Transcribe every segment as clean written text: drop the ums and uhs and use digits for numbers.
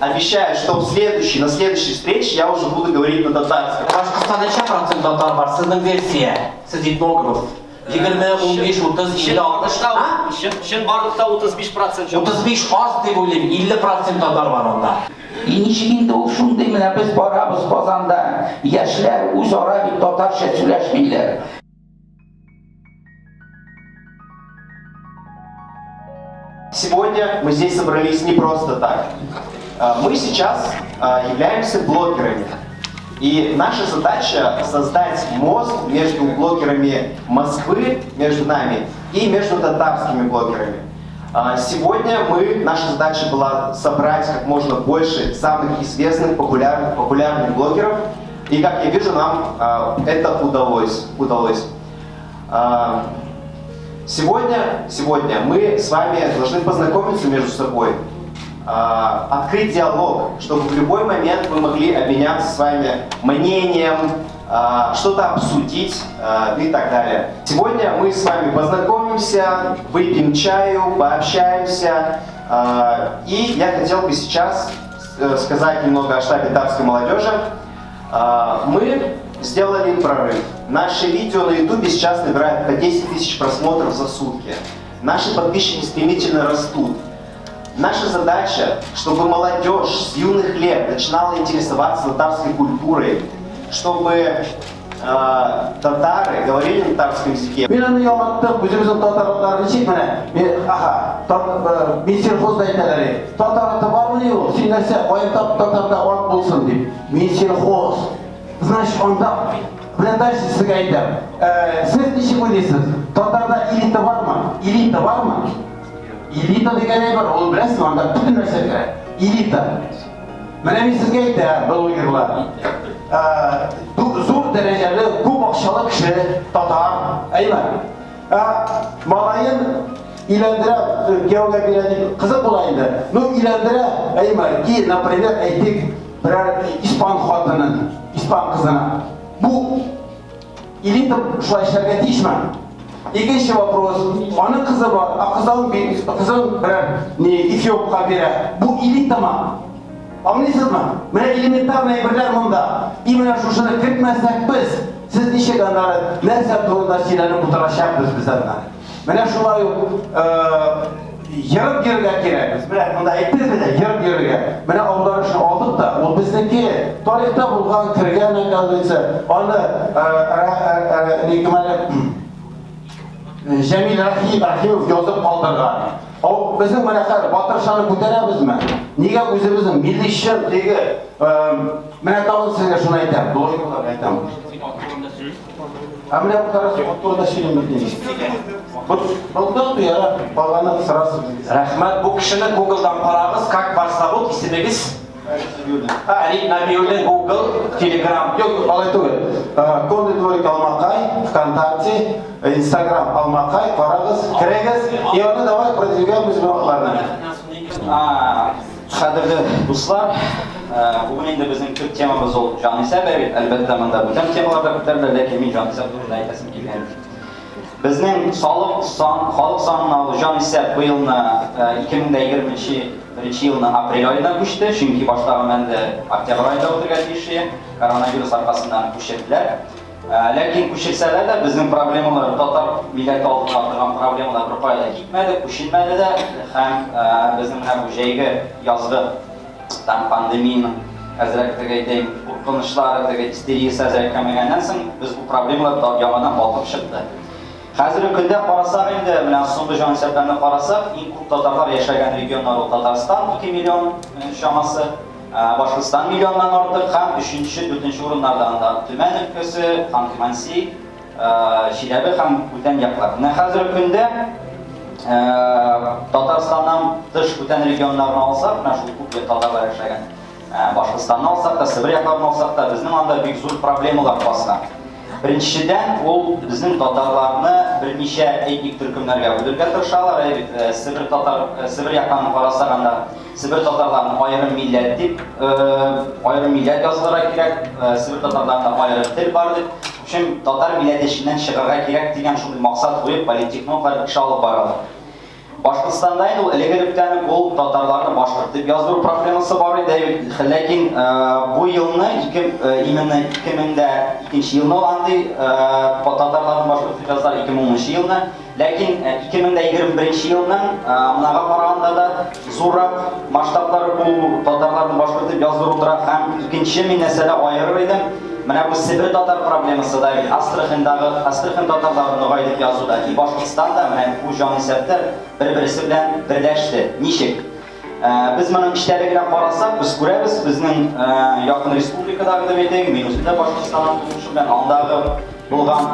Обещаю, что в следующей, на следующей встрече я уже буду говорить на татарском. Башкортстанда ничә процент татар бар? Сезнең версия. Сез этнограф. 20, 15, 30, 50, 60. А? Чынбарлыкта 35 процент. 35 аз дип уйлыйм, 50 процент татар бар анда. И ничек инде ул шундый, менә без барабыз Казанда, яшьләр үзара бит татарча сөйләшмиләр. Сегодня мы здесь собрались не просто так. Мы сейчас являемся блогерами. И наша задача создать мост между блогерами Москвы, между нами, и между татарскими блогерами. Сегодня наша задача была собрать как можно больше самых известных, популярных блогеров. И, как я вижу, нам это удалось. Удалось. Сегодня мы с вами должны познакомиться между собой, открыть диалог, чтобы в любой момент мы могли обменяться с вами мнением, что-то обсудить и так далее. Сегодня мы с вами познакомимся, выпьем чаю, пообщаемся. И я хотел бы сейчас сказать немного о штабе татарской молодежи. Мы сделали прорыв. Наши видео на ютубе сейчас набирают по 10 тысяч просмотров за сутки. Наши подписчики стремительно растут. Наша задача, чтобы молодежь с юных лет начинала интересоваться татарской культурой, чтобы татары говорили на татарском языке. Мин аны яңарттым, үзебезнең татар атлары ничек менә? Мин, аха, Минсельхозда әйтәләр иде. Татар аты бармыни ул? Син нәрсә, каян таптың татарда ат булсын дип. Минсельхоз. Значит, анда менә дальше сезгә әйтәм. Сез ничек уйлыйсыз? Татарда элита бармы? Элита бармы? Элита дигән әйбер, ул беләсезме, анда бөтен нәрсә керә. Элита. Менә мин сезгә әйтәм, блогерлар. Зур дәрәҗәле, күп акчалы кеше, татар, әйме? Малаен өйләндерә, кияүгә бирә дип, кызык була инде. Ну, өйләндерә, әйме? И, например, әйтик, берәр испан хатынын, испан кызына. Бу элита шулай эшләргә тиешме? Икенче вопрос. Аның кызы бар, ә кызын берәр не эфиопка бирә. Бу элитамы? Аңлыйсызмы? Менә элементарный әйберләр монда. И менә шушыны кертмәсәк без, сез ничек аннары нәрсә турында сөйләнеп утырачакбыз без аннары? Менә шулай ук ерып йөрергә кирәк. Без менә монда әйттек бит, ерып йөрергә. Менә аударышны алдык та, ул безнеке. Тарихта булган, кергән, оказывается, аны ни кем әле Җәмил Рәхимов язып калдырган. Ау, безнең менә хәзер Батыршаны күтәрәбезме? Нигә үзебезнең милли чын теге, менә тагын сезгә шуны әйтәм, блогерларга әйтәм. Ә менә бу карасы ат турында сөйлим бит инде. Бу булды яра, калганы сразу. Рәхмәт, бу кешене Google'дан карагыз, как вас зовут, исемегез? Фәрит Нәбиуллин, Google, Telegram. Юк, алай түгел. Конный дворик Алмакай, ВКонтакте, Инстаграм Алмакай, карагыз, керегез, и аны давай продвигаем без блогларны. Кадерле дуслар, бүген инде безнең төп темабыз ул җанисәп бит. Әлбәттә, монда бүтән темалар да күтәрелә, ләкин мин җанисәп турында әйтәсем килгән. Безнең салык сан, халык санын алу җанисәп быелны 2021 елның апрель аена күчте, чөнки баштагы мәлдә октябрь аенда үтергә тиеш иде. Коронавирус аркасында күчерделәр. Ләкин күчерсәләр дә безнең проблемалар, татар милләте алдында торган проблемалар беркая да китмәде, күченмәде дә һәм безнең менә бу җәйге, язгы там пандемиянең әзрәк теге әйтәем, куркынычлары, теге истериясе әзрәк кәмегәннән соң без бу проблемалар яңадан балкып чыкты. Хәзерге көндә карасак инде, менә соңгы җанисәпләрне карасак, иң күп татарлар яшәгән регионнар ул Татарстан 2 миллион чамасы, Башкортстан миллионнан артык һәм өченче, дүртенче урыннарда анда Төмән өлкәсе, Ханты-Манси, Чиләбе һәм бүтән яклар. Менә хәзерге көндә Татарстаннан тыш бүтән регионнарны алсак, менә шул күп татарлар яшәгән Башкортстанны алсак та, Себер якларын алсак та, безнең анда бик зур проблемалар баскан. Беренчедән, ул безнең татарларны берничә этник төркемнәргә бүлергә тырышалар. Әй бит, Себер татар, Себер якларын карасак, анда Себер татарларын аерым милләт дип, аерым милләт язылырга кирәк, Себер татарларында аерым тел бар дип. В общем, татар милләте эченнән чыгарга кирәк дигән шундый максат куеп, политтехнологлар эш алып баралар. Башкортстанда инде ул элек-электән үк ул татарларны башкорт дип яздыру проблемасы бар иде. Ләкин бу елны, ике, именно 2002 елны ул андый татарларны башкорт дип яздылар, 2010 елны. Ләкин 2021 елның монага караганда да зуррак масштаблары бу татарларны башкорт дип яздыру тора. Һәм икенче мин нәрсәдә аерыр идем, менә бу Себер татар проблемасы да бит, Астраханьдагы Астрахань татарлары ногай дип язу да, и Башкортстан да менә бу җанисәптә бер-берсе белән берләште. Ничек? Без моның эчтәлегенә карасак, без күрәбез, безнең якын республикадагы дип әйтәйек, мин үзем дә Башкортстаннан тумышы белән, андагы булган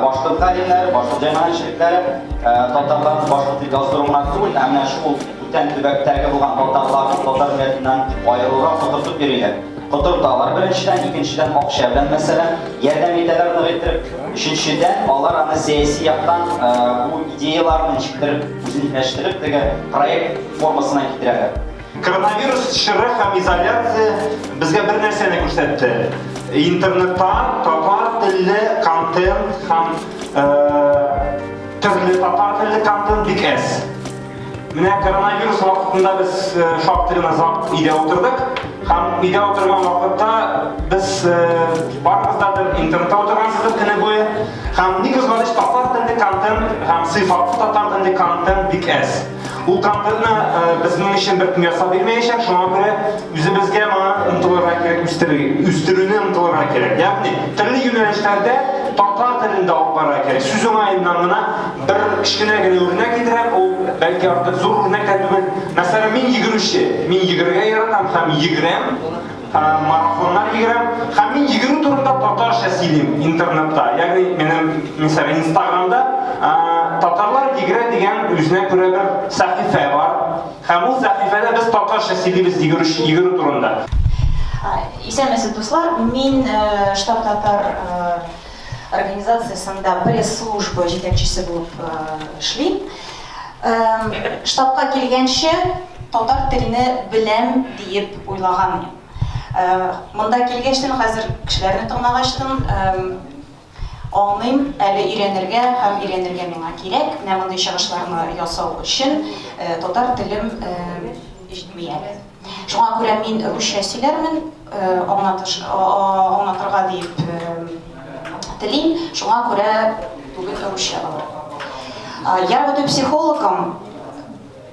башкорт галимнәре, башкорт җәмәгатьчелекләре татарларны башкорт дип яздыру гына түгел, ә менә шул бүтән төбәктәге булган татарларны татар милләтеннән аерылырга котыртып йөриләр. Котырталар беренчедән, икенчедән акча белән мәсәлән, ярдәм итәләр нык иттереп. Өченчедән, алар аны сәяси яктан бу идеяләрне ничектер үзенләштереп, теге проект формасына китерәләр. Коронавирус чоры һәм изоляция безгә бер нәрсәне күрсәтте. Интернетта татар телле контент һәм төрле татар телле контент бик әз. Менә коронавирус вакытында без шактый гына озак өйдә утырдык. Һәм өйдә утырган вакытта без барыбыз да бер интернетта утыргансыздыр көне буе. Һәм ни кызганыч, татар телле контент һәм сыйфатлы татар телле контент бик әз. Ул контентны безнең өчен беркем ясап бирмәячәк, шуңа күрә үзебезгә моңа омтылырга кирәк, үстерергә, үстерүне омтылырга кирәк. Ягъни төрле юнәлешләрдә татар телендә алып барырга кирәк. Сүз уңаеннан гына бер кечкенә генә үрнәк китерәм, ул бәлки артык зур үрнәк тә түгел. Мәсәлән, мин йөгерүче, мин йөгерергә яратам һәм йөгерәм, марафоннар йөгерәм. Һәм мин йөгерү турында татарча сөйлим интернетта. Ягъни минем, мәсәлән, Инстаграмда татарлар йөгерә дигән үзенә күрә бер сәхифә бар. Һәм ул сәхифәдә без татарча сөйлибез йөгерү, йөгерү турында. Исәнмесез, дуслар. Мин Штаб татар организациясендә пресс-служба җитәкчесе булып эшлим. Штабка килгәнче татар телене беләм диеп уйлаган идем. Монда килгәчтен, хәзер кешеләрне тыңлагачтын, аңлыйм, әле өйрәнергә һәм өйрәнергә миңа кирәк. Менә мондый чыгышларны ясау өчен татар телем җитми әле. Шуңа күрә мин русча сөйләрмен, аңлатыш, аңлатырга диеп телим. Шуңа күрә бүген русча булыр. Я работаю психологом,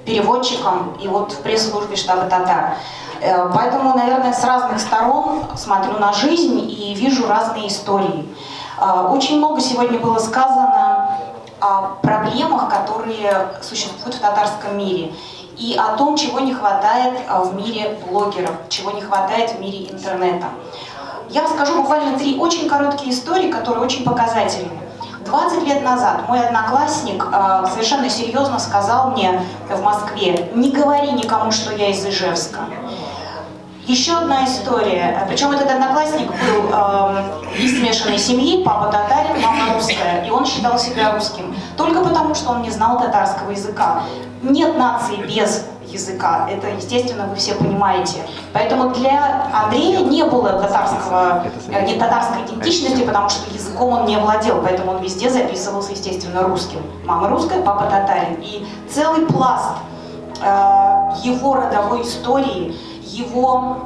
переводчиком и вот в пресс-службе штаба татар. Поэтому, наверное, с разных сторон смотрю на жизнь и вижу разные истории. Очень много сегодня было сказано о проблемах, которые существуют в татарском мире, и о том, чего не хватает в мире блогеров, чего не хватает в мире интернета. Я расскажу буквально три очень короткие истории, которые очень показательны. 20 лет назад мой одноклассник совершенно серьезно сказал мне в Москве: не говори никому, что я из Ижевска. Еще одна история. Причем этот одноклассник был из смешанной семьи, папа татарин, мама русская, и он считал себя русским. Только потому, что он не знал татарского языка. Нет нации без языка, это, естественно, вы все понимаете. Поэтому для Андрея не было татарского, не татарской идентичности, потому что языком он не владел, поэтому он везде записывался, естественно, русским. Мама русская, папа татарин. И целый пласт его родовой истории, его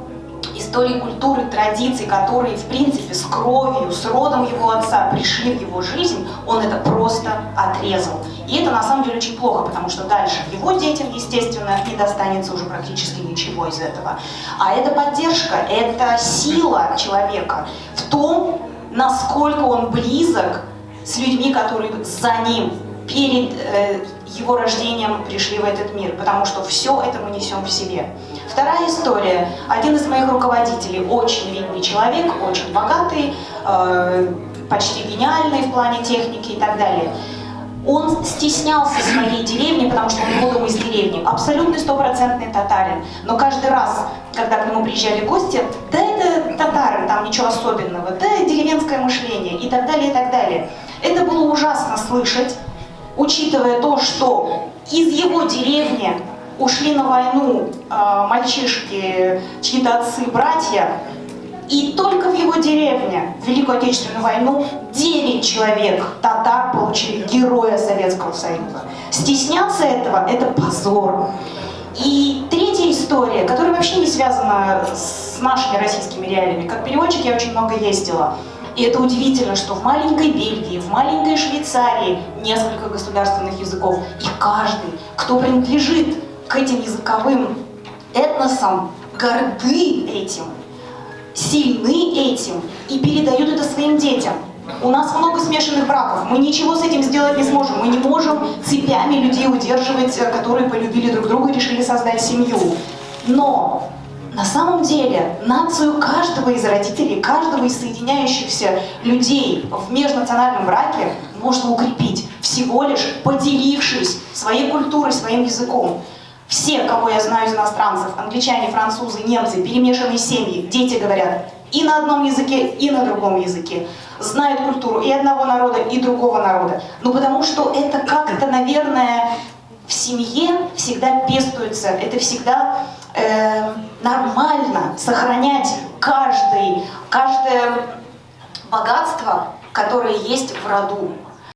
истории культуры, традиций, которые, в принципе, с кровью, с родом его отца пришли в его жизнь, он это просто отрезал. И это, на самом деле, очень плохо, потому что дальше его детям, естественно, не достанется уже практически ничего из этого. А это поддержка, это сила человека в том, насколько он близок с людьми, которые за ним, перед его рождением пришли в этот мир, потому что все это мы несем в себе. Вторая история. Один из моих руководителей, очень видный человек, очень богатый, почти гениальный в плане техники и так далее. Он стеснялся своей деревни, потому что он родом из деревни, абсолютный стопроцентный татарин. Но каждый раз, когда к нему приезжали гости, да это татары, там ничего особенного, да деревенское мышление и так далее, и так далее. Это было ужасно слышать, учитывая то, что из его деревни ушли на войну мальчишки, чьи-то отцы, братья. И только в его деревне в Великую Отечественную войну 9 человек татар получили Героя Советского Союза. Стесняться этого – это позор. И третья история, которая вообще не связана с нашими российскими реалиями. Как переводчик я очень много ездила. И это удивительно, что в маленькой Бельгии, в маленькой Швейцарии несколько государственных языков. И каждый, кто принадлежит к этим языковым этносам, горды этим, сильны этим и передают это своим детям. У нас много смешанных браков, мы ничего с этим сделать не сможем, мы не можем цепями людей удерживать, которые полюбили друг друга и решили создать семью. Но на самом деле нацию каждого из родителей, каждого из соединяющихся людей в межнациональном браке можно укрепить, всего лишь поделившись своей культурой, своим языком. Все, кого я знаю из иностранцев, англичане, французы, немцы, перемешанные семьи, дети говорят и на одном языке, и на другом языке. Знают культуру и одного народа, и другого народа. Ну потому что это как-то, наверное, в семье всегда пестуется, это всегда нормально сохранять каждое богатство, которое есть в роду.